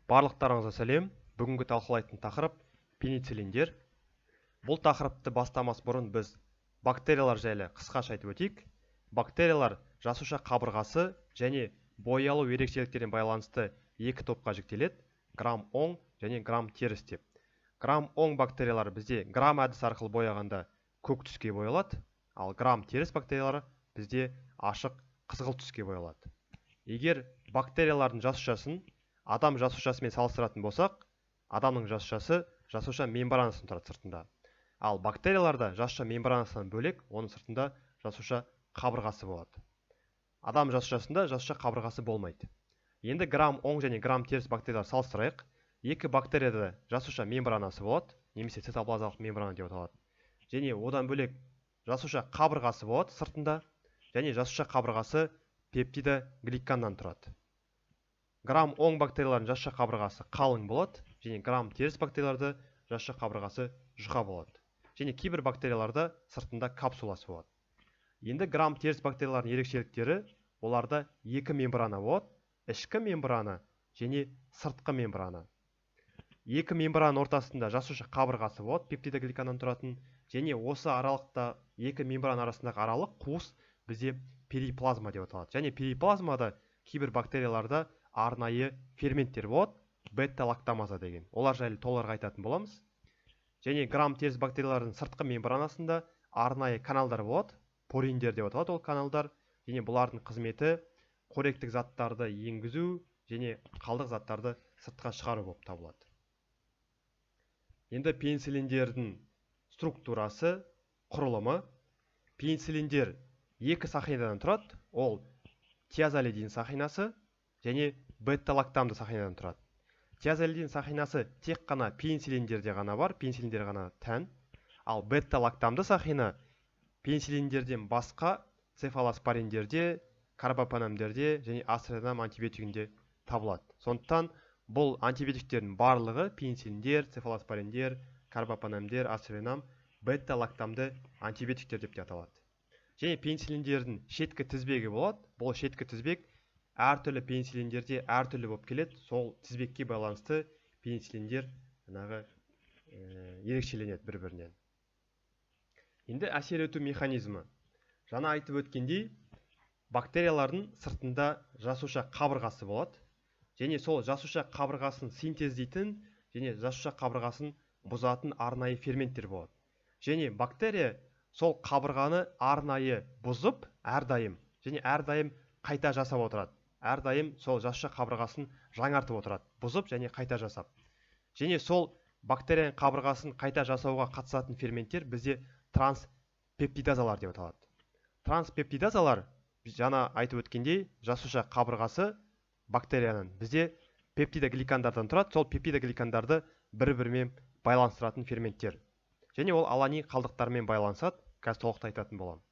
Барлықтарыңызға сәлем. Бүгінгі талқылайтын тақырып пенициллиндер. Бұл тақырыпты бастамас бұрын біз бактериялар жайлы қысқаша айтып өтейік. Бактериялар жасуша қабырғасы және боялу ерекшеліктеріне байланысты екі топқа жіктеледі: грам оң және грам теріс деп. Грам оң бактериялар бізде грам әдісі арқылы бояғанда көк түске боялады, ал грам теріс бактериялары бізде ашық қызғылт түске боялады. Егер бактериялардың жасушасын адам жасушасымен салыстыратын болсақ, адамның жасушасы жасуша мембранасынан тұрады сыртында. Ал бактерияларда жасуша мембранасынан бөлек, оның сыртында жасуша қабырғасы болады. Адам жасушасында жасуша қабырғасы болмайды. Енді грам оң және грам теріс бактериялар салыстырайық. Екі бактерияда жасуша мембранасы болады, немесе цитоплазмалық мембрана деп аталады. Және одан бөлек жасуша қабырғасы болады сыртында, және жасуша қабырғасы пептидогликаннан тұрады. Грам оң бактериялардың жасуша қабырғасы қалың болады, және грам теріс бактерияларда жасуша қабырғасы жұқа болады. Және кейбір бактерияларда сыртында капсуласы болады. Енді грам теріс бактериялардың ерекшеліктері: оларда екі мембрана болады, ішкі мембрана және сыртқы мембрана. Екі мембрананың ортасында жасуша қабырғасы болады, пептидогликаннан тұратын, және осы аралықта екі мембрана арасындағы аралық қуыс бізде периплазма деп аталады. Және периплазмада кейбір бактерияларда арнайы ферменттер болады, бета-лактамаза деген. Олар жайлы толығырақ айтатын боламыз. Және грам теріс бактериялардың сыртқы мембранасында арнайы каналдар болады, пориндер деп аталады ол каналдар. Және бұлардың қызметі қоректік заттарды енгізу және қалдық заттарды сыртқа шығару болып табылады. Енді пенициллиндердің структурасы, құрылымы. Пенициллиндер екі сақинадан тұрады. Ол тиазолидин сақинасы және бета-лактамды сақинадан тұрады. Тиазолидин сақинасы тек қана пенициллиндерде ғана бар, пенициллиндер ғана тән. Ал бета-лактамды сақина пенициллиндерден басқа цефалоспориндерде, карбапенемдерде және азтронам антибиотигінде табылады. Сондықтан бұл антибиотиктердің барлығы пенициллиндер, цефалоспориндер, карбапенемдер, азтронам бета-лактамды антибиотиктер деп те аталады. Және пенициллиндердің шеткі тізбегі болады. Бұл шеткі тізбек әртүрлі пенициллиндерде әртүрлі болып келеді. Сол тізбекке байланысты пенициллиндер жаңағы ерекшеленеді бір-бірінен. Енді әсер ету механизмі. Жаңа айтып өткендей, бактериялардың сыртында жасуша қабырғасы болады. Және сол жасуша қабырғасын синтездейтін және жасуша қабырғасын бұзатын арнайы ферменттер болады. Және бактерия сол қабырғаны арнайы бұзып әрдайым және әрдайым қайта жасап отырады. Әрдайым сол жасуша қабырғасын жаңартып отырады, бұзып және қайта жасап. Және сол бактерияның қабырғасын қайта жасауға қатысатын ферменттер бізде транспептидазалар деп аталады. Транспептидазалар, жаңа айтып өткендей, жасуша қабырғасы бактерияның бізде пептидогликандардан тұрады. Сол пептидогликандарды бір-бірімен байланыстыратын ферменттер. Және ол аланин қалдықтарымен байланысады, қазір толықтай айтатын боламын.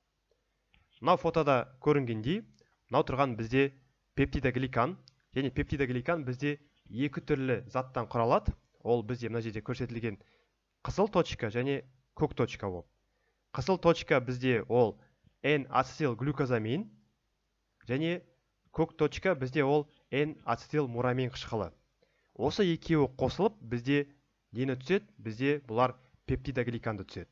Мынау фотода көрінгендей, мынау тұрған бізде пептидогликан, және пептидогликан бізде екі түрлі заттан құралады. Ол бізде мына жерде көрсетілген қызыл точка және көк точка болып. Қызыл точка бізде ол N-ацетилглюкозамин, және көк точка бізде ол N-ацетилмурамин қышқылы. Осы екеуі қосылып бізде нені түзеді? Бізде бұлар пептидогликанды түзеді.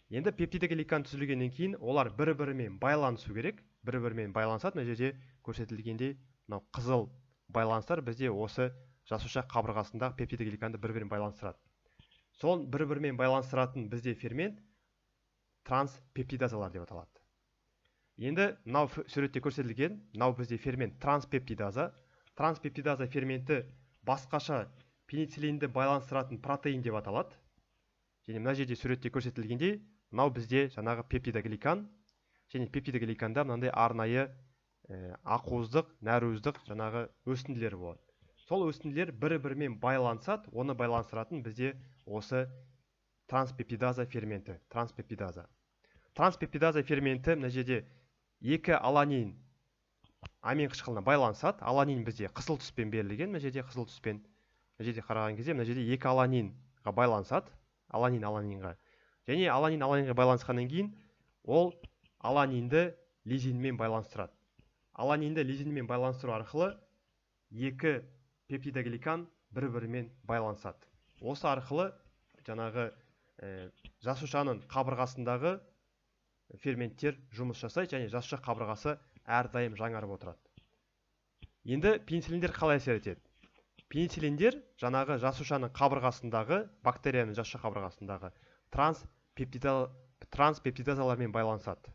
Енді пептидогликан түзілгеннен кейін олар бір-бірімен байланысу керек. Бір-бірімен байланысады. Мына жерде көрсетілгендей, мынау қызыл байланыстар бізде осы жасуша қабырғасындағы пептидогликанды бір-бірімен байланыстырады. Сол бір-бірімен байланыстыратын бізде фермент транспептидазалар деп аталады. Енді мынау суретте көрсетілген, мынау бізде фермент транспептидаза. Транспептидаза ферменті басқаша пенициллинді байланыстыратын протеин деп аталады. Және мына жерде суретте көрсетілгендей, мынау бізде жаңағы пептидогликан, және пептидогликанда мынандай арнайы ақуыздық, нәруыздық жаңағы өсінділер болады. Сол өсінділер бір-бірімен байланысады, оны байланыстыратын бізде осы транспептидаза ферменті, транспептидаза. Транспептидаза ферменті мына жерде екі аланин амин қышқылына байланысады. Аланин бізде қызыл түспен берілген, мына жерде қызыл түспен. Мына жерде қараған кезде мына жерде екі аланинға байланысады. Аланин аланинға. Және аланин аланинға байланысқаннан кейін ол аланинді лизинмен байланыстырады. Аланинді лизинмен байланыстыру арқылы екі пептидогликан бір-бірімен байланысады. Осы арқылы жаңағы жасушаның қабырғасындағы ферменттер жұмыс жасайды және жасуша қабырғасы әрдайым жаңарып отырады. Енді пенициллиндер қалай әсер етеді? Пенициллиндер жаңағы жасушаның қабырғасындағы, бактерияның жасуша қабырғасындағы транспептидазалармен байланысады.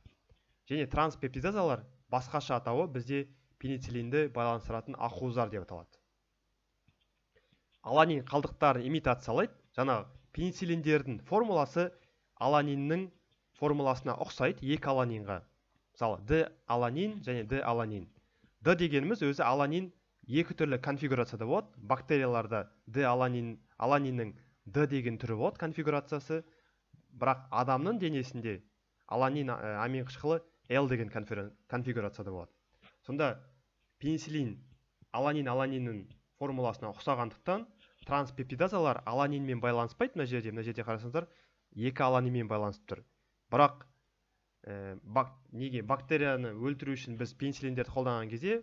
Және транспептидазалар басқаша атауы бізде пенициллинді байланыстыратын ақуыздар деп аталады. Аланин қалдықтарын имитациялайды. Жаңа пенициллиндердің формуласы аланиннің формуласына ұқсайды, екі аланинға. Мысалы, D-аланин және D-аланин. D дегеніміз өзі аланин екі түрлі конфигурацияда болады. Бактерияларда D-аланин, аланиннің D деген түрі болады конфигурациясы. Бірақ адамның денесінде аланин амин қышқылы L деген конфигурацияда болады. Сонда пенициллин аланин аланиннің формуласына ұқсағандықтан транспептидазалар аланинмен байланыспайды. Мына жерде қарасаңыздар, екі аланинмен байланысып тұр. Бірақ неге бактерияны өлтіру үшін біз пенициллиндерді қолданған кезде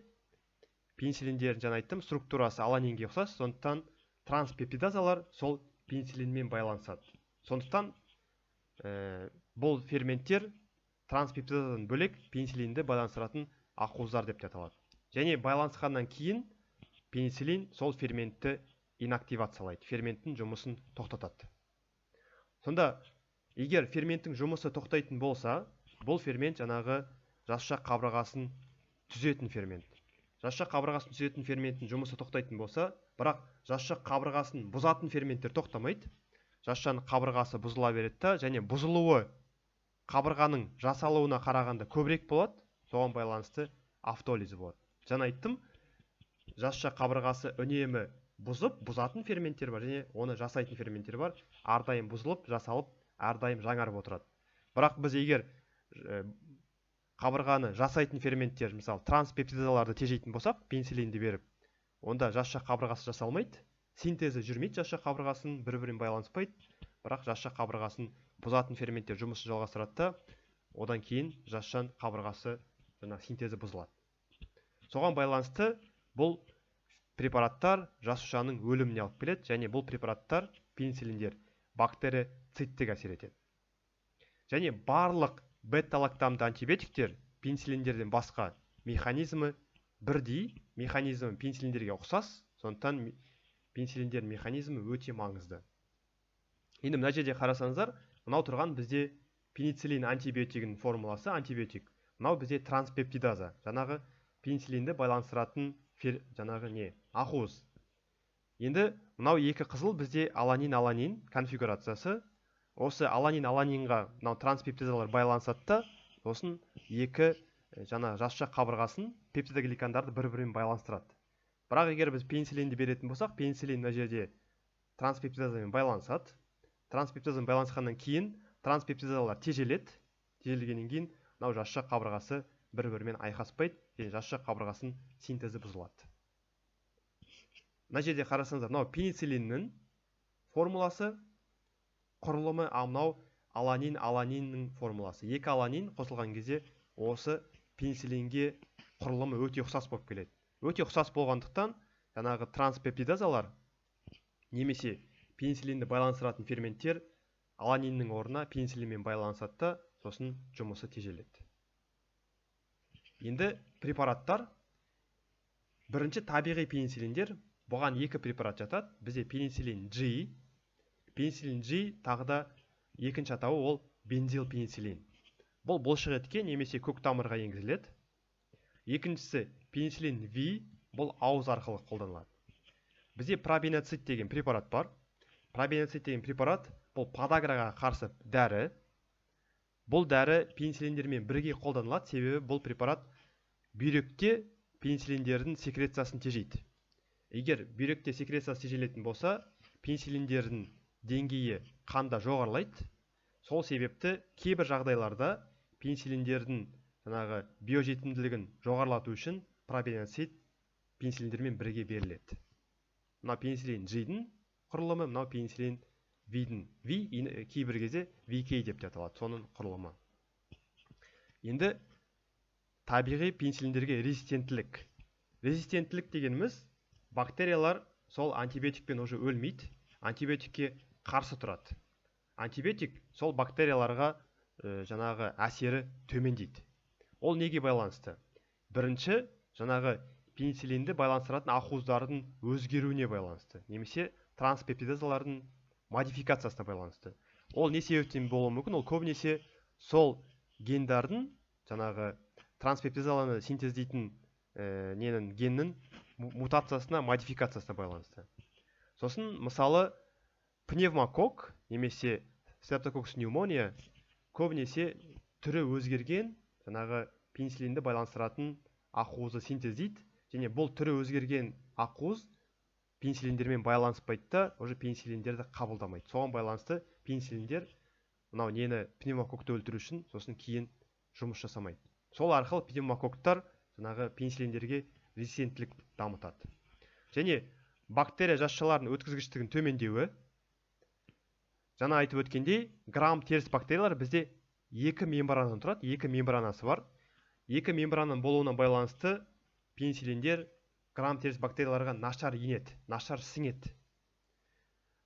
пенициллиндердің, жаңа айттым, структурасы аланинге ұқсас, сондықтан транспептидазалар сол пенициллинмен байланысады. Сондықтан бұл ферменттер транспептидазадан бөлек пенициллинді байланыстыратын ақуыздар деп те аталады. Және байланысқаннан кейін пенициллин сол ферментті инактивациялайды, ферменттің жұмысын тоқтатады. Сонда егер ферменттің жұмысы тоқтайтын болса, бұл фермент жаңағы жасуша қабырғасын түзетін фермент. Жасуша қабырғасын түзетін ферменттің жұмысы тоқтайтын болса, бірақ жасуша қабырғасын бұзатын ферменттер тоқтамайды. Жасушаның қабырғасы бұзыла береді да, және бұзылуы қабырғаның жасалуына қарағанда көбірек болады, соған байланысты автолизі болады. Жаңа айттым, жасуша қабырғасы үнемі бұзып, бұзатын ферменттер бар және оны жасайтын ферменттер бар. Әрдайым бұзылып, жасалып, әрдайым жаңарып отырады. Бірақ біз егер қабырғаны жасайтын ферменттер, мысалы, транспептидазаларды тежейтін болсақ, пенициллинді беріп, онда жасуша қабырғасы жасалмайды, синтезі жүрмейді, жасуша қабырғасын бір-бірімен байланыспайды, бірақ жасуша қабырғасын бұзатын ферменттер жұмысын жалғастырады да, одан кейін жасушаның қабырғасы жаңағы синтезі бұзылады. Соған байланысты бұл препараттар жасушаның өліміне алып келеді және бұл препараттар, пенициллиндер, бактерициттік әсер етеді. Және барлық бета-лактамды антибиотиктер пенициллиндерден басқа механизмі бірдей, механизмі пенициллиндерге ұқсас, сондықтан пенициллиндердің механизмі өте маңызды. Енді мына жерде қарасаңыздар, мынау тұрған бізде пенициллин антибиотигінің формуласы, антибиотик. Мынау бізде транспептидаза, жаңағы пенициллинді байланыстыратын жаңағы не, ақуыз. Енді мынау екі қызыл бізде аланин-аланин конфигурациясы. Осы аланин-аланинға мынау транспептидазалар байланысады да, сосын екі жаңа жасуша қабырғасын пептидогликандарды бір-бірімен байланыстырады. Бірақ егер біз пенициллинді беретін болсақ, пенициллин мына жерде транспептидазамен байланысады. Транспептидазамен байланысқаннан кейін транспептидазалар тежеледі. Тежелгеннен кейін мынау жасуша қабырғасы бір-бірімен айқаспайды және жасуша қабырғасының синтезі бұзылады. Мына жерде қарасаңыздар, мынау пенициллиннің формуласы, құрылымы, ал мынау аланин аланиннің формуласы. Екі аланин қосылған кезде осы пенициллинге құрылымы өте ұқсас болып келеді. Өте ұқсас болғандықтан жаңағы транспептидазалар немесе пенициллинді байланыстыратын ферменттер аланиннің орнына пенициллинмен байланысады да, сосын жұмысы тежеледі. Енді препараттар. Бірінші табиғи пенициллиндер, бұған екі препарат жатады. Бізде пенициллин G, пенициллин G тағы да екінші атауы ол бензилпенициллин. Бұл бұлшық етке немесе көк тамырға енгізіледі. Екіншісі пенициллин V, бұл ауыз арқылы қолданылады. Бізде пробенецид деген препарат бар. Пробенецид деген препарат бұл подаграға қарсы дәрі. Бұл дәрі пенициллиндермен бірге қолданылады, себебі бұл препарат бүйректе пенициллиндердің секрециясын тежейді. Егер бүйректе секрециясы тежелетін болса, пенициллиндердің деңгейі қанда жоғарылайды. Сол себепті кейбір жағдайларда пенициллиндердің жаңағы биожетімділігін жоғарылату үшін пробенецид пенициллиндермен бірге беріледі. Мынау пенициллин G-дің құрылымы, мынау пенициллин V-дің, V кейбір кезде VK деп те аталады, соның құрылымы. Енді табиғи пенициллиндерге резистенттілік. Резистенттілік дегеніміз бактериялар сол антибиотикпен уже өлмейді, антибиотикке қарсы тұрады. Антибиотик сол бактерияларға жаңағы әсері төмендейді. Ол неге байланысты? Бірінші, жаңағы пенициллинді байланыстыратын ақуыздардың өзгеруіне байланысты, немесе транспептидазалардың модификациясына байланысты. Ол не себептен болуы мүмкін? Ол көбінесе сол гендардың, жаңағы транспептидазаланы синтездейтін ненің геннің мутациясына, модификациясына байланысты. Сосын, мысалы, пневмококк немесе стрептококкус пневмония көбінесе түрі өзгерген жаңағы пенициллинді байланыстыратын ақуызды синтездейді, және бұл түрі өзгерген ақуыз пенициллиндермен байланыспайды да, уже пенициллиндерді қабылдамайды. Соған байланысты пенициллиндер мынау нені, пневмококкты өлтіру үшін, сосын кейін жұмыс жасамайды. Сол арқылы пневмококктар жаңағы пенициллиндерге резистенттілік дамытады. Және бактерия жасушаларының өткізгіштігінің төмендеуі. Жаңа айтып өткендей, грам теріс бактериялар бізде екі мембранадан тұрады, екі мембранасы бар. Екі мембрананың болуына байланысты пенициллиндер грам теріс бактерияларға нашар енеді, нашар сіңеді.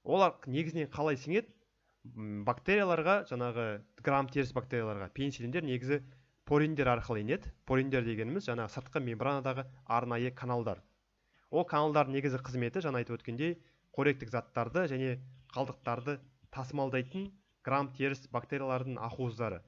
Олар негізінен қалай сіңеді? Бактерияларға, жаңағы грам теріс бактерияларға пенициллиндер негізі пориндер арқылы енеді. Пориндер дегеніміз жаңағы сыртқы мембранадағы арнайы каналдар. Ол каналдардың негізгі қызметі, жаңа айтып өткендей, қоректік заттарды және қалдықтарды тасымалдайтын грам теріс бактериялардың ақуыздары.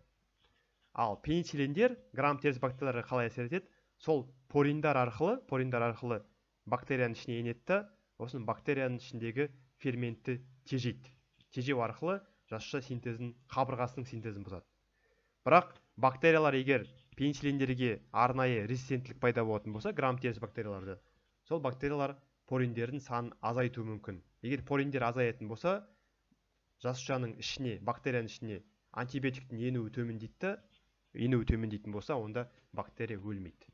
Ал пенициллиндер грам теріс бактерияларға қалай әсер етеді? Сол пориндар арқылы бактерияның ішіне енеді да, сосын бактерияның ішіндегі ферментті тежейді. Тежеу арқылы жасуша синтезін, қабырғасының синтезін бұзады. Бірақ бактериялар егер пенициллиндерге арнайы резистенттілік пайда болатын болса, грам теріс бактерияларда, сол бактериялар пориндердің санын азайтуы мүмкін. Егер пориндер азаятын болса, жасушаның ішіне, бактерияның ішіне антибиотиктің енуі төмендейді да, енуі төмендейтін болса, онда бактерия өлмейді.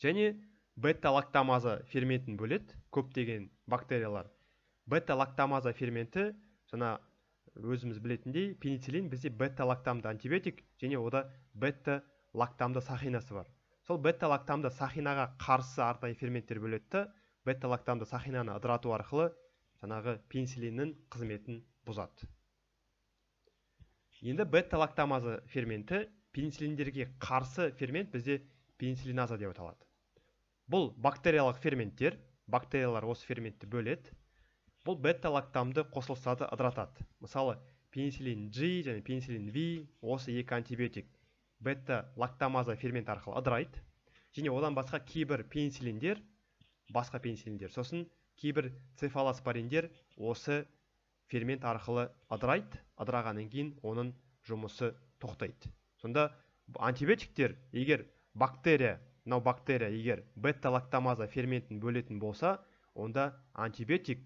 Және бета лактамаза ферментін бөледі көптеген бактериялар. Бета лактамаза ферменті, жаңа өзіміз білетіндей, пенициллин бізде бета лактамды антибиотик, және ода бета лактамды сақинасы бар. Сол бета лактамды сақинаға қарсы арнайы ферменттер бөледі да, бета лактамды сақинаны ыдырату арқылы жаңағы пенициллиннің қызметін бұзады. Енді бета лактамаза ферменті, пенициллиндерге қарсы фермент бізде пенициллиназа деп аталады. Бұл бактериялық ферменттер, бактериялар осы ферментті бөледі. Бұл бета лактамды қосылыстарды ыдыратады. Мысалы, пенициллин G және пенициллин V, осы екі антибиотик бета лактамаза фермент арқылы ыдырайды. Және одан басқа кейбір пенициллиндер, басқа пенициллиндер, сосын кейбір цефалоспориндер осы фермент арқылы ыдырайды. Ыдырағаннан кейін оның жұмысы тоқтайды. Сонда антибиотиктер, егер бактерия, мынау бактерия егер бета лактамаза ферментін бөлетін болса, онда антибиотик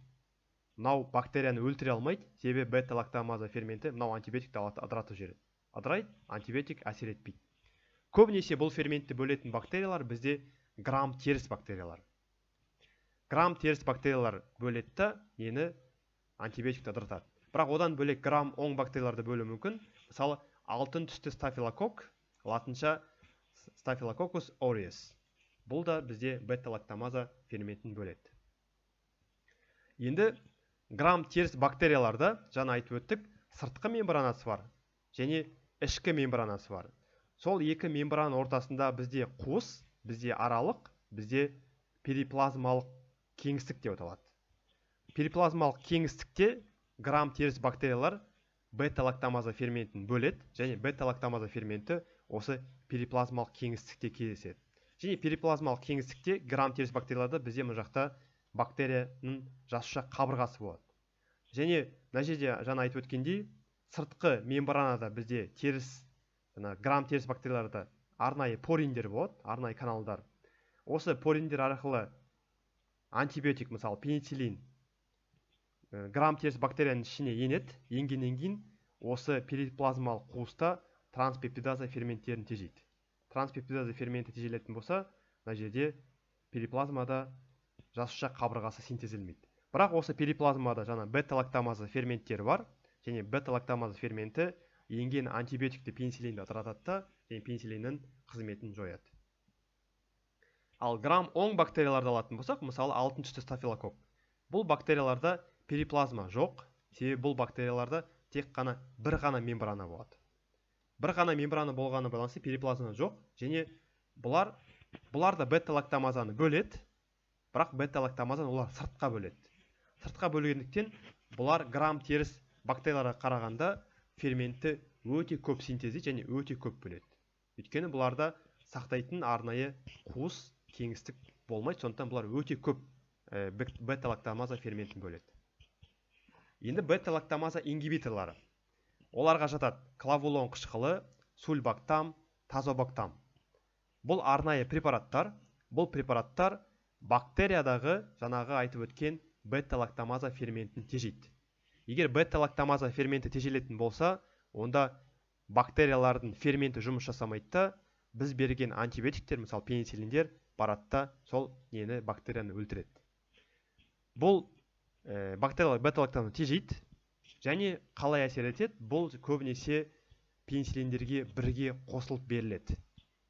мынау бактерияны өлтіре алмайды, себебі бета лактамаза ферменті мынау антибиотикті алады, ыдыратып жібереді. Ыдырайды, антибиотик әсер етпейді. Көбінесе бұл ферментті бөлетін бактериялар бізде грам теріс бактериялар. Грам теріс бактериялар бөледі да, нені, антибиотикті ыдыратады. Бірақ одан бөлек грам оң бактерияларды бөлуі мүмкін. Мысалы, алтын түсті стафилококк, латынша Staphylococcus aureus, бұл да бізде бета лактамаза ферментін бөледі. Енді грам теріс бактерияларда, жаңа айтып өттік, сыртқы мембранасы бар және ішкі мембранасы бар. Сол екі мембрананың ортасында бізде қуыс, бізде аралық, бізде периплазмалық кеңістік деп аталады. Периплазмалық кеңістікте грам теріс бактериялар бета лактамаза ферментін бөледі, және бета лактамаза ферменті осы периплазмалық кеңістікте кездеседі. Және периплазмалық кеңістікте грам теріс бактерияларда бізде мына жақта бактерияның жасуша қабырғасы болады. Және мына жерде жаңа айтып өткендей, сыртқы мембранада бізде теріс, жаңа грам теріс бактерияларда арнайы пориндер болады, арнайы каналдар. Осы пориндер арқылы антибиотик, мысалы, пенициллин, грам теріс бактерияның ішіне енеді. Енгеннен кейін осы периплазмалық қуыста транспептидаза ферменттерін тежейді. Транспептидаза ферменті тежелетін болса, мына жерде периплазмада жасуша қабырғасы синтезделмейді. Бірақ осы периплазмада жаңа бета лактамаза ферменттері бар, және бета лактамаза ферменті енген антибиотикті, пенициллинді ыдыратады да, және пенициллиннің қызметін жояды. Ал грам оң бактерияларды алатын болсақ, мысалы, алтын түсті стафилококк. Бұл бактерияларда периплазма жоқ, себебі бұл бактерияларда тек қана бір ғана мембрана болады. Бір ғана мембрана болғаны байланысты периплазма жоқ, және бұлар да бета-лактамазаны бөледі, бірақ бета-лактамазаны олар сыртқа бөледі. Сыртқа бөлгендіктен бұлар грамм теріс бактерияларға қарағанда ферментті өте көп синтездейді және өте көп бөледі. Өйткені бұларда сақтайтын арнайы қуыс кеңістік болмайды, сондықтан бұлар өте көп бета-лактамаза ферментін бөледі. Енді бета-лактамаза ингибиторлары. Оларға жатады клавулон қышқылы, сульбактам, тазобактам. Бұл арнайы препараттар. Бұл препараттар бактериядағы жаңағы айтып өткен бета-лактамаза ферментін тежейді. Егер бета-лактамаза ферменті тежелетін болса, онда бактериялардың ферменті жұмыс жасамайды да, біз берген антибиотиктер, мысалы пенициллиндер, барады да сол нені бактерияны өлтіреді. Бұл бактериялар бета-лактамазаны тежейді және қалай әсер етеді? Бұл көбінесе пенициллиндерге бірге қосылып беріледі.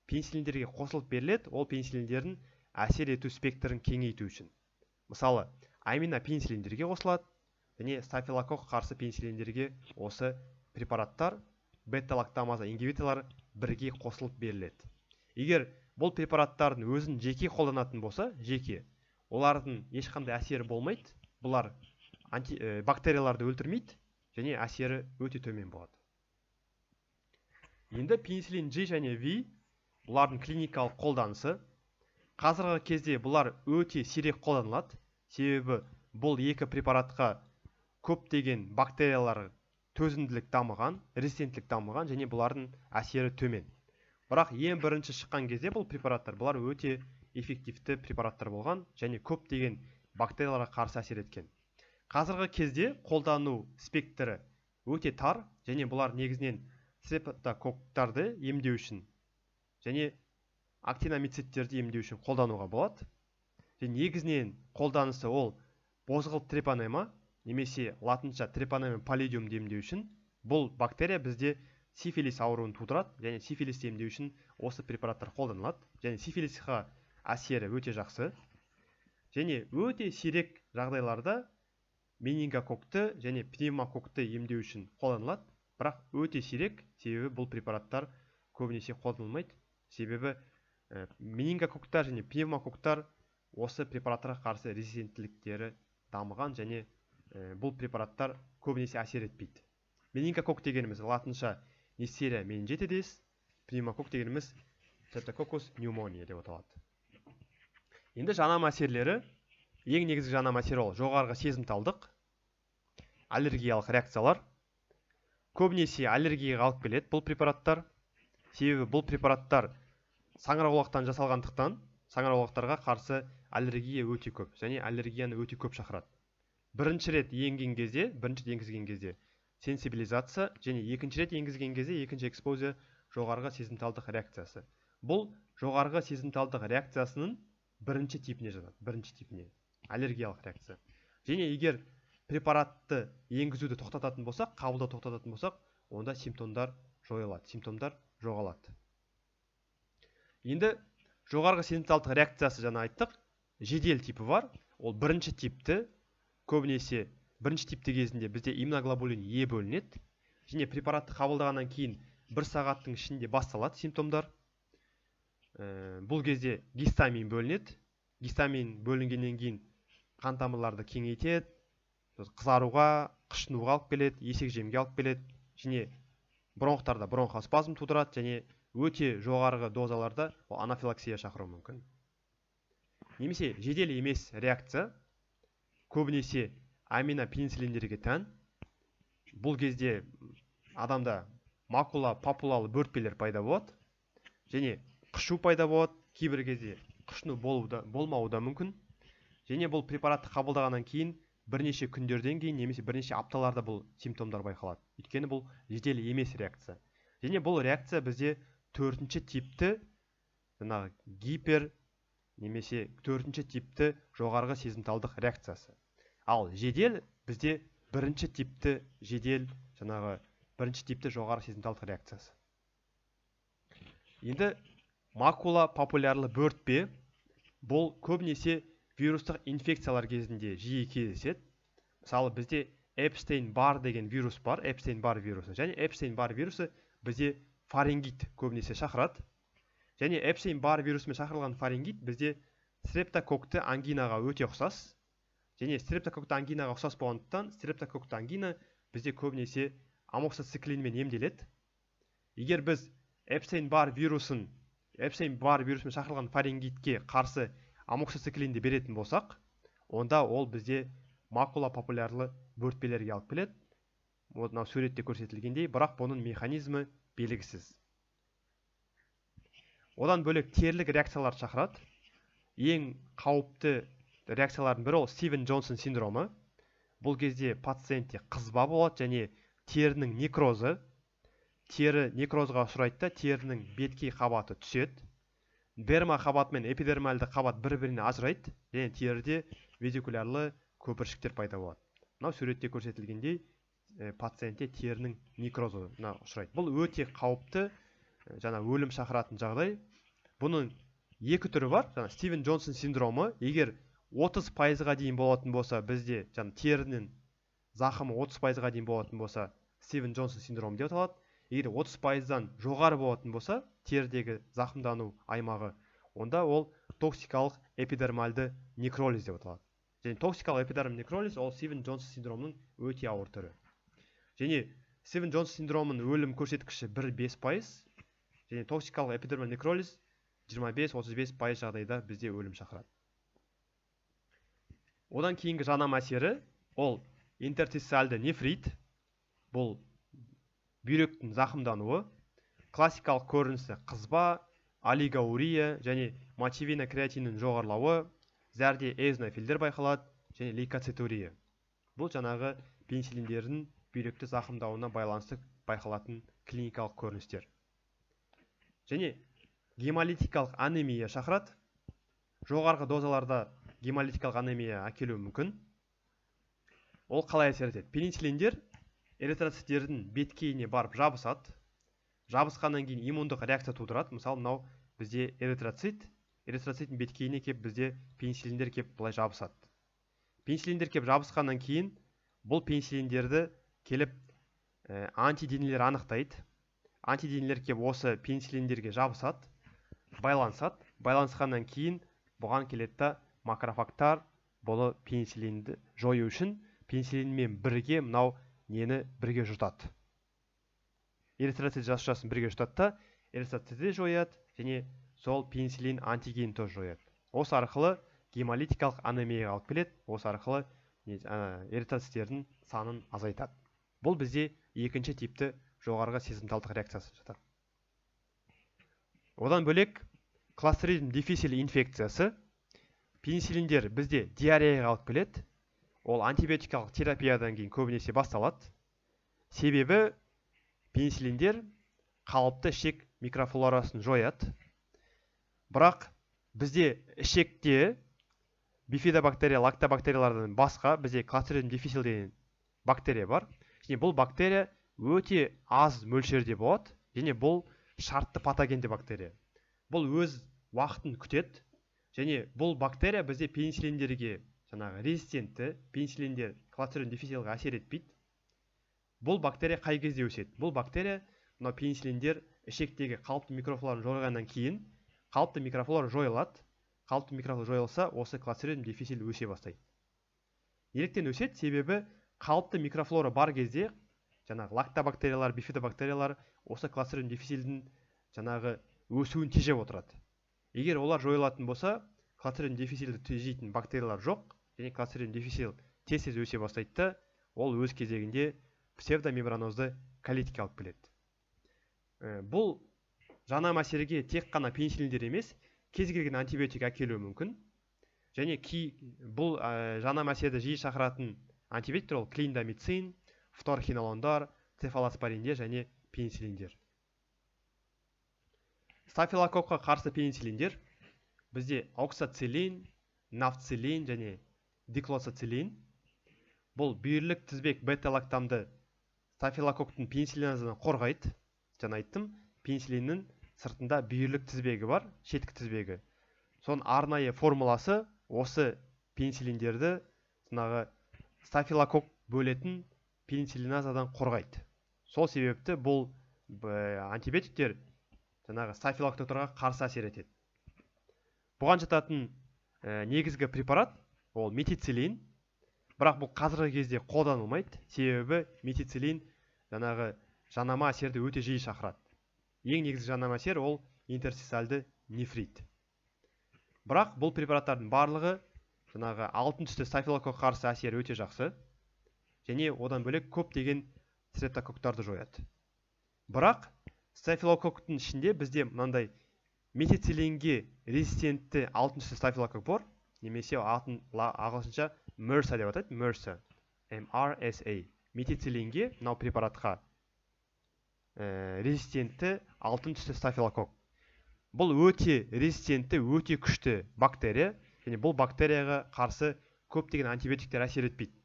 Пенициллиндерге қосылып беріледі, ол пенициллиндердің әсер ету спектрін кеңейту үшін. Мысалы, аминопенициллиндерге қосылады және стафилококк қарсы пенициллиндерге осы препараттар, бета-лактамаза ингибиторлары бірге қосылып беріледі. Егер бұл препараттардың өзін жеке қолданатын болса, жеке, олардың ешқандай әсері болмайды. Бұлар бактерияларды өлтірмейді және әсері өте төмен болады. Енді пенициллин G және V, бұлардың клиникалық қолданысы. Қазіргі кезде бұлар өте сирек қолданылады, себебі бұл екі препаратқа көптеген бактериялар төзімділік дамыған, резистенттілік дамыған және бұлардың әсері төмен. Бірақ ең бірінші шыққан кезде бұл препараттар, бұлар өте эффективті препараттар болған және көптеген бактерияларға қарсы әсер еткен. Қазіргі кезде қолдану спектрі өте тар және бұлар негізінен стрептококктарды емдеу үшін және актиномицеттерді емдеу үшін қолдануға болады. Және негізінен қолданысы ол бозғылт трепанема немесе латынша трепанема паллидиумды емдеу үшін. Бұл бактерия бізде сифилис ауруын тудырады және сифилисті емдеу үшін осы препараттар қолданылады. Және сифилисқа әсері өте жақсы. Және өте сирек жағдайларда менингококкты және пневмококкты емдеу үшін қолданылады, бірақ өте сирек, себебі бұл препараттар көбінесе қолданылмайды. Себебі менингококктар және пневмококктар осы препараттарға қарсы резистенттіліктері дамыған және бұл препараттар көбінесе әсер етпейді. Менингококк дегеніміз латынша Neisseria meningitidis, пневмококк дегеніміз Streptococcus pneumoniae деп аталады. Енді жанама әсерлері, ең негізгі жанама әсері ол жоғарғы сезімталдық, аллергиялық реакциялар. Көбінесе аллергияға алып келеді бұл препараттар. Себебі бұл препараттар саңырауқұлақтан жасалғандықтан саңырауқұлақтарға қарсы аллергия өте көп және аллергияны өте көп шақырады. Бірінші рет енген кезде, бірінші рет енгізген кезде сенсибилизация және екінші рет енгізген кезде екінші экспозия жоғарғы сезімталдық реакциясы. Бұл жоғарғы сезімталдық реакциясының бірінші типіне жатады, бірінші типіне, аллергиялық реакция. Және егер препаратты енгізуді тоқтататын болсақ, қабылдау тоқтататын болсақ, онда симптомдар жойылады, симптомдар жоғалады. Енді жоғарғы сезімталдық реакциясы жаңа айттық, жедел типі бар. Ол бірінші типті, көбінесе бірінші типті кезінде бізде иммуноглобулин Е бөлінеді. Және препаратты қабылдағаннан кейін бір сағаттың ішінде басталады симптомдар. Бұл кезде гистамин бөлінеді. Гистамин бөлінгеннен кейін қан тамырларды кеңейтеді, қызаруға, қышынуға алып келеді, есек жемге алып келеді және бронхтарда бронхоспазм тудырады және өте жоғарғы дозаларда ол анафилаксия шақыруы мүмкін. Немесе жедел емес реакция көбінесе аминопенициллиндерге тән. Бұл кезде адамда макула, папулалы бөртпелер пайда болады және қышу пайда болады. Кейбір кезде қышыну болмауы да мүмкін. Және бұл препаратты қабылдағаннан кейін бірнеше күндерден кейін немесе бірнеше апталарда бұл симптомдар байқалады. Өйткені бұл жедел емес реакция. Және бұл реакция бізде төртінші типті жаңағы гипер немесе төртінші типті жоғарғы сезімталдық реакциясы. Ал жедел бізде бірінші типті жедел жаңағы бірінші типті жоғары сезімталдық реакциясы. Енді макула папулярлы бөртпе бұл көбінесе Вирустық инфекциялар кезінде жиі кездеседі. Мысалы, бізде Эпштейн-Барр деген вирус бар, Эпштейн-Барр вирусы. Және Эпштейн-Барр вирусы бізде фарингит көбінесе шақырады. Және Эпштейн-Барр вирусымен шақырылған фарингит бізде стрептококкты ангинаға өте ұқсас. Және стрептококкты ангинаға ұқсас болғандықтан стрептококкты ангина бізде көбінесе амоксициклинмен емделеді. Егер біз Эпштейн-Барр вирусымен шақырылған фарингитке қарсы амоксициклинді беретін болсақ, онда ол бізде макулопапулярлы бөртпелерге алып келеді. Мынау суретте көрсетілгендей, бірақ бұның механизмі белгісіз. Одан бөлек терілік реакциялар шақырады. Ең қауіпті реакциялардың бірі ол Стивен Джонсон синдромы. Бұл кезде пациентте қызба болады және терінің некрозы. Тері некрозға ұшырайды да терінің беткей қабаты түседі. Дерма қабат мен эпидермальды қабат бір-біріне ажырайды және теріде везикулярлы көпіршіктер пайда болады. Мынау суретте көрсетілгендей, пациентте терінің некрозына ұшырайды. Бұл өте қауіпті, жаңа өлім шақыратын жағдай. Бұның екі түрі бар. Жаңа Стивен Джонсон синдромы, егер 30%-ға дейін болатын болса, бізде жаңа терінің зақымы 30%-ға дейін болатын болса, Стивен Джонсон синдромы деп аталады. Егер 30%-дан жоғары болатын болса, терідегі зақымдану аймағы, онда ол токсикалық эпидермальды некролиз деп аталады. Және токсикалық эпидермальды некролиз ол Стивен Джонсон синдромының өте ауыр түрі. Және Стивен Джонсон синдромының өлім көрсеткіші 1,5%, және токсикалық эпидермальды некролиз 25-35% жағдайда бізде өлім шақырады. Одан кейінгі жанама әсері ол интерстициальды нефрит, бұл бүйректің зақымдануы. Классикалық көрінісі қызба, олигоурия және мочевина креатиннің жоғарылауы, зәрде эозинофилдер байқалады және лейкоцитурия. Бұл жаңағы пенициллиндердің бүйректі зақымдауына байланысты байқалатын клиникалық көріністер. Және гемолитикалық анемия шақырады. Жоғарғы дозаларда гемолитикалық анемия әкелуі мүмкін. Ол қалай әсер етеді? Пенициллиндер эритроциттердің беткейіне барып жабысады. Жабысқаннан кейін иммундық реакция тудырады. Мысалы, мынау бізде эритроцит, эритроциттің беткейіне кеп бізде пенициллиндер кеп былай жабысады. Пенициллиндер кеп жабысқаннан кейін бұл пенициллиндерді келіп антиденелер анықтайды. Антиденелер кеп осы пенициллиндерге жабысады, байланысады. Байланысқаннан кейін бұған келеді да макрофагтар бұны пенициллинді жою үшін пенициллинмен бірге мынау нені бірге жұтады. Эритроцит жасушасын бірге жұтады да, эритроцитті жояды және сол пенициллин антигенін тоже жояды. Осы арқылы гемолитикалық анемияға алып келеді, осы арқылы эритроциттердің санын азайтады. Бұл бізде екінші типті жоғарғы сезімталдық реакциясы жатады. Одан бөлек кластридиум диффисиль инфекциясы. Пенициллиндер бізде диареяға алып келеді. Ол антибиотикалық терапиядан кейін көбінесе басталады. Себебі пенициллиндер қалыпты ішек микрофлорасын жояды. Бірақ бізде ішекте бифидобактерия, лактобактериялардан басқа бізде кластридиум диффисиль деген бактерия бар. Және бұл бактерия өте аз мөлшерде болады. Және бұл шартты патогенді бактерия. Бұл өз уақытын күтеді. Және бұл бактерия бізде пенициллиндерге жаңағы резистентті, пенициллиндер кластридиум диффисильға әсер етпейді. Бұл бактерия қай кезде өседі? Бұл бактерия мынау пенициллиндер ішектегі қалыпты микрофлораны жойғаннан кейін қалыпты микрофлора жойылады. Қалыпты микрофлора жойылса, осы кластридиум диффисиль өсе бастайды. Неліктен өседі? Себебі қалыпты микрофлора бар кезде жаңағы лактобактериялар, бифидобактериялар осы кластридиум диффисильдің жаңағы өсуін тежеп отырады. Егер олар жойылатын болса, кластридиум диффисильді тежейтін бактериялар жоқ, және кластридиум диффисиль тез-тез өсе бастайды да, ол өз кезегінде псевдомембранозды колитке алып келеді. Бұл жаңа мәселеге тек қана пенициллиндер емес, кез келген антибиотик әкелуі мүмкін. Және бұл жаңа мәселеде жиі шақыратын антибиотиктер ол клиндамицин, фторхинолондар, цефалоспориндер және пенициллиндер. Стафилококкқа қарсы пенициллиндер бізде оксациллин, нафциллин және диклоцициллин. Бұл бүйірлік тізбек бета-лактамды стафилококктың пенициллиназынан қорғайды. Жаңа айттым, пенициллиннің сыртында бүйірлік тізбегі бар, шеткі тізбегі. Соның арнайы формуласы осы пенициллиндерді жаңағы стафилококк бөлетін пенициллиназадан қорғайды. Сол себепті бұл антибиотиктер жаңағы стафилококктарға қарсы әсер етеді. Бұған жататын негізгі препарат ол метициллин. Бірақ бұл қазіргі кезде қолданылмайды, себебі метициллин жаңағы жанама әсерді өте жиі шақырады. Ең негізгі жанама әсер ол интерстициальды нефрит. Бірақ бұл препараттардың барлығы жаңағы алтын түсті стафилококк қарсы әсері өте жақсы және одан бөлек көптеген стрептококктарды жояды. Бірақ стафилококктың ішінде бізде мынандай метициллинге резистентті алтын түсті стафилококк бар, немесе атын ағылшынша MRSA деп атайды, MRSA, MRSA. Метициллинге, мынау препаратқа резистентті алтын түсті стафилококк. Бұл өте резистентті, өте күшті бактерия, және бұл бактерияға қарсы көптеген антибиотиктер әсер етпейді.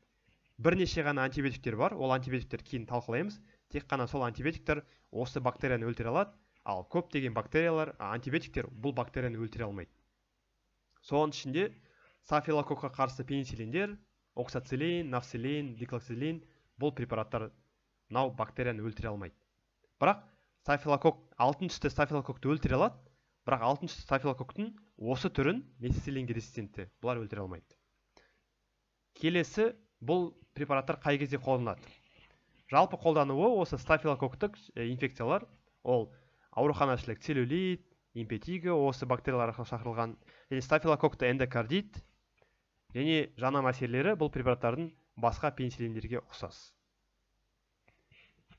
Бірнеше ғана антибиотиктер бар, ол антибиотиктер кейін талқылаймыз. Тек қана сол антибиотиктер осы бактерияны өлтіре алады, ал көптеген бактериялар, антибиотиктер бұл бактерияны өлтіре алмайды. Соның ішінде стафилококкқа қарсы пенициллиндер, оксациллин, нафциллин, диклоксилин, бұл препараттар мынау бактерияны өлтіре алмайды. Бірақ стафилококк, алтын түсті стафилококкты өлтіре алады, бірақ алтын түсті стафилококктың осы түрін метициллинге резистентті бұлар өлтіре алмайды. Келесі бұл препараттар қай кезде қолданылады? Жалпы қолдануы осы стафилококктық инфекциялар, ол ауруханашілік целлюлит, импетиго, осы бактериялар арқылы шақырылған, және стафилококкты эндокардит, және жанама әсерлері бұл препараттардың басқа пенициллиндерге ұқсас.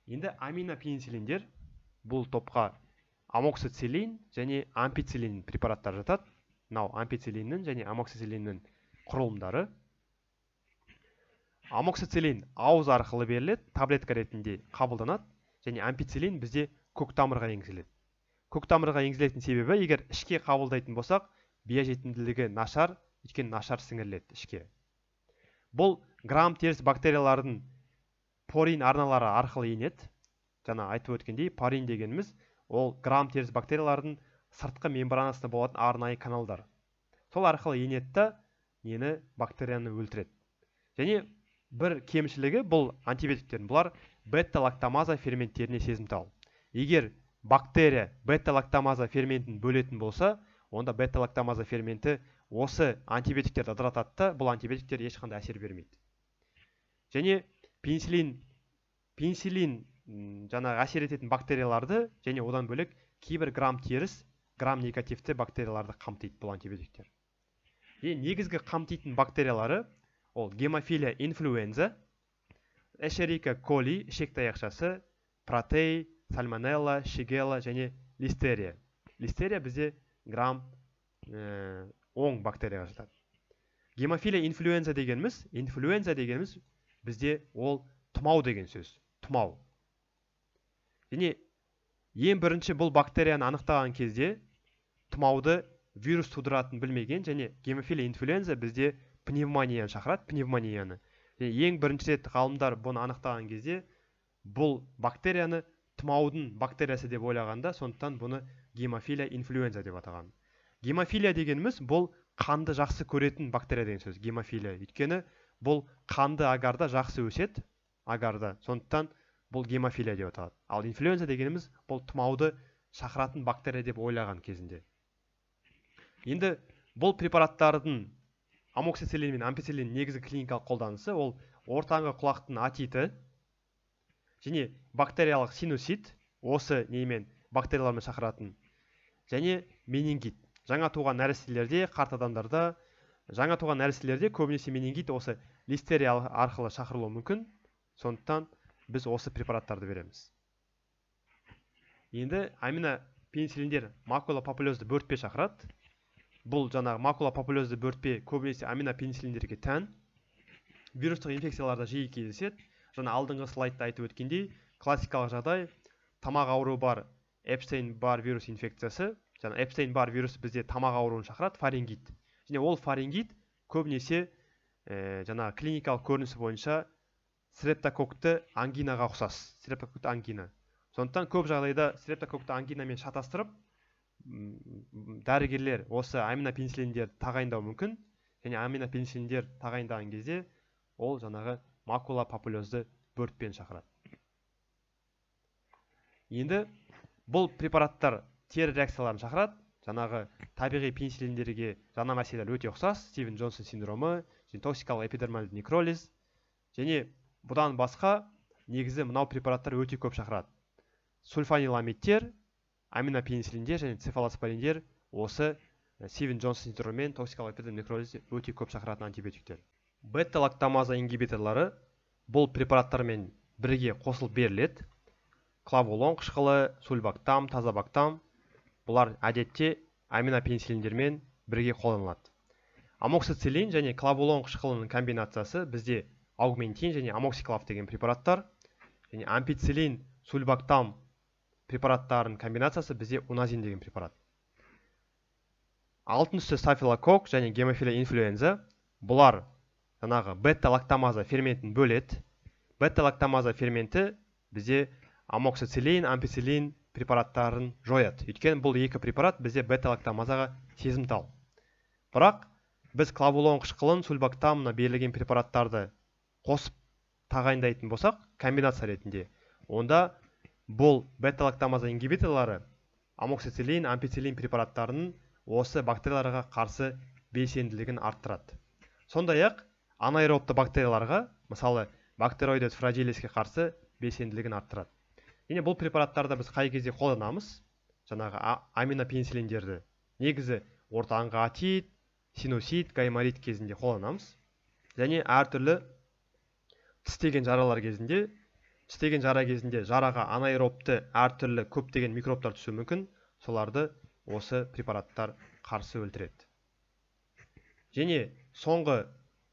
Енді аминопенициллиндер, бұл топқа амоксициллин және ампициллин препараттары жатады. Мынау ампициллиннің және амоксициллиннің құрылымдары. Амоксициллин ауыз арқылы беріледі, таблетка ретінде қабылданады, және ампициллин бізде көк тамырға енгізіледі. Көк тамырға енгізілетін себебі, егер ішке қабылдайтын болсақ, биожетімділігі нашар, өйткені нашар сіңіріледі ішке. Бұл грам теріс бактериялардың порин арналары арқылы енеді. Жаңа айтып өткендей, порин дегеніміз ол грам теріс бактериялардың сыртқы мембранасында болатын арнайы каналдар. Сол арқылы енеді да нені, бактерияны өлтіреді. Және бір кемшілігі бұл антибиотиктердің, бұлар бета-лактамаза ферменттеріне сезімтал. Егер бактерия бета-лактамаза ферментін бөлетін болса, онда бета-лактамаза ферменті осы антибиотиктерді ыдыратады да, бұл антибиотиктер ешқандай әсер бермейді. Және пенициллин жаңағы әсер ететін бактерияларды және одан бөлек кейбір грам теріс, грам негативті бактерияларды қамтиды бұл антибиотиктер. Және негізгі қамтитын бактериялары ол гемофилия инфлюенза, эшерихия коли, ішек таяқшасы, протей, сальмонелла, шигелла және листерия. Листерия бізде грам оң бактерияға жатады. Гемофилия инфлюенза дегеніміз, инфлюенза дегеніміз бізде ол тұмау деген сөз, тұмау. Және ең бірінші бұл бактерияны анықтаған кезде тұмауды вирус тудыратынын білмеген, және гемофилия инфлюенза бізде пневмонияны шақырады, пневмонияны. Және ең бірінші рет ғалымдар бұны анықтаған кезде бұл бактерияны тұмаудың бактериясы деп ойлағанда, сондықтан бұны гемофилия инфлюенза деп атаған. Гемофилия дегеніміз бұл қанды жақсы көретін бактерия деген сөз, гемофилия. Өйткені бұл қанды агарда жақсы өседі, агарда, сондықтан бұл гемофилия деп аталады. Ал инфлюенза дегеніміз бұл тұмауды шақыратын бактерия деп ойлаған кезінде. Енді бұл препараттардың амоксициллин мен ампициллин негізгі клиникалық қолданысы ол ортаңғы құлақтың отиті және бактериялық синусит, осы немен бактериялармен шақыратын, және менингит. Жаңа туған нәрестелерде, қарт адамдарда, жаңа туған нәрестелерде көбінесе менингит осы листерия арқылы шақырылуы мүмкін. Сондықтан біз осы препараттарды береміз. Енді аминопенициллиндер макулопапулезді бөртпе шақырады. Бұл жаңағы макулопапулезді бөртпе көбінесе аминопенициллиндерге тән. Вирустық инфекцияларда жиі кездеседі. Жаңа алдыңғы слайдта айтып өткендей, классикалық жағдай тамақ ауруы бар, Эпштейн-Барр вирус инфекциясы. Жаңа Эпштейн-Барр вирусы бізде тамақ ауруын шақырады, фарингит. Және ол фарингит көбінесе жаңағы клиникалық көрінісі бойынша стрептококкты ангинаға ұқсас, стрептококкты ангина. Сондықтан көп жағдайда стрептококкты ангинамен шатастырып, дәрігерлер осы аминопенициллиндерді тағайындау мүмкін. Және аминопенициллиндер тағайындаған кезде ол жаңағы макулопапулезді бөртпені шақырады. Енді бұл препараттар тері реакцияларын шақырады. Жаңағы табиғи пенициллиндерге жаңа мәселелер өте ұқсас. Стивен Джонсон синдромы және токсикалық эпидермальды некролиз. Және бұдан басқа негізі мынау препараттар өте көп шақырады. Сульфаниламидтер, аминопенициллиндер және цефалоспориндер осы Стивен Джонсон синдромы мен токсикалық эпидермальды некролиз өте көп шақыратын антибиотиктер. Бета-лактамаза ингибиторлары бұл препараттармен бірге қосылып беріледі. Клавулон қышқылы, сульбактам, тазабактам бұлар әдетте аминопенициллиндермен бірге қолданылады. Амоксициллин және клавулон қышқылының комбинациясы бізде аугментин және амоксиклав деген препараттар. Және ампициллин, сульбактам препараттарының комбинациясы бізде уназин деген препарат. Алтын түсті стафилококк және гемофилия инфлюенза бұлар жаңағы бета-лактамаза ферментін бөледі. Бета-лактамаза ферменті бізде амоксициллин, ампициллин препараттарын жояды. Өйткені бұл екі препарат бізде бета-лактамазаға сезімтал. Бірақ біз клавулон қышқылын, сульбактамына берілген препараттарды қосып тағайындайтын болсақ, комбинация ретінде, онда бұл бета-лактамаза ингибиторлары амоксициллин, ампициллин препараттарының осы бактерияларға қарсы белсенділігін арттырады. Сондай-ақ анаэробты бактерияларға, мысалы бактероидес фрагилиске қарсы белсенділігін арттырады. Және бұл препараттарды біз қай кезде қолданамыз? Жаңағы аминопенициллиндерді негізі ортаңғы отит, синусит, гайморит кезінде қолданамыз. Және әртүрлі тістеген жаралар кезінде, тістеген жара кезінде жараға анаэробты әртүрлі көптеген микробтар түсуі мүмкін, соларды осы препараттар қарсы өлтіреді. Және соңғы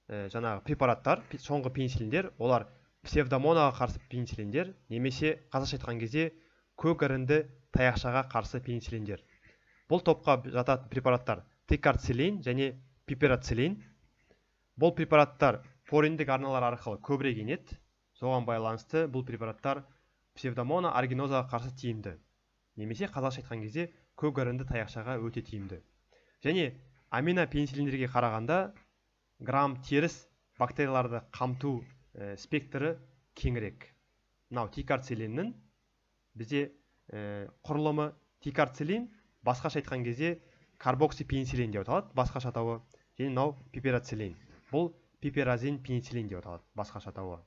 жаңағы препараттар, соңғы пенициллиндер, олар псевдомонаға қарсы пенициллиндер немесе қазақша айтқан кезде көк іріңді таяқшаға қарсы пенициллиндер. Бұл топқа жататын препараттар тикарциллин және пиперациллин. Бұл препараттар пориндік арналар арқылы көбірек енеді. Соған байланысты бұл препараттар псевдомона аргинозаға қарсы тиімді. Немесе қазақша айтқан кезде көк іріңді таяқшаға өте тиімді. Және аминопенициллиндерге қарағанда грамм теріс бактерияларды қамту спектрі кеңірек. Мынау тикарциллиннің бізде құрылымы. Тикарциллин басқаша айтқан кезде карбоксипенициллин деп аталады, басқаша атауы. Және мынау пиперациллин. Бұл пиперазин пенициллин деп аталады, басқаша атауы.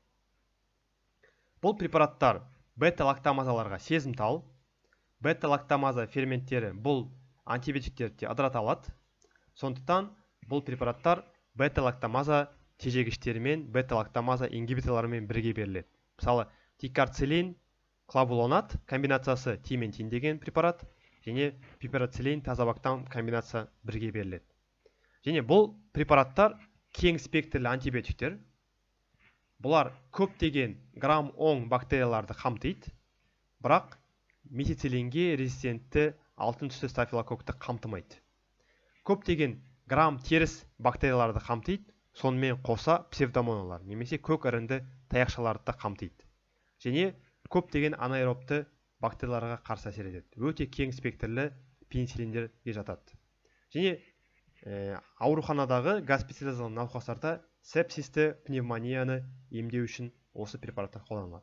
Бұл препараттар бета-лактамазаларға сезімтал. Бета-лактамаза ферменттері бұл антибиотиктерді де ыдырата алады. Сондықтан бұл препараттар бета-лактамаза тежегіштерімен, бета-лактамаза ингибиторларымен бірге беріледі. Мысалы, тикарциллин клавулонат комбинациясы тиментин деген препарат және пиперациллин тазабактам комбинация бірге беріледі. Және бұл препараттар кең спектрлі антибиотиктер. Бұлар көптеген грамм оң бактерияларды қамтиды, бірақ метициллинге резистентті алтын түсті стафилококкты қамтымайды. Көптеген грамм теріс бактерияларды қамтиды, сонымен қоса псевдомоналар немесе көк іріңді таяқшаларды да қамтиды. Және көптеген анаэробты бактерияларға қарсы әсер етеді. Өте кең спектрлі пенициллиндерге жатады. Және ауруханадағы госпитализацияланған науқастарда сепсисті, пневмонияны емдеу үшін осы препараттар қолданылады.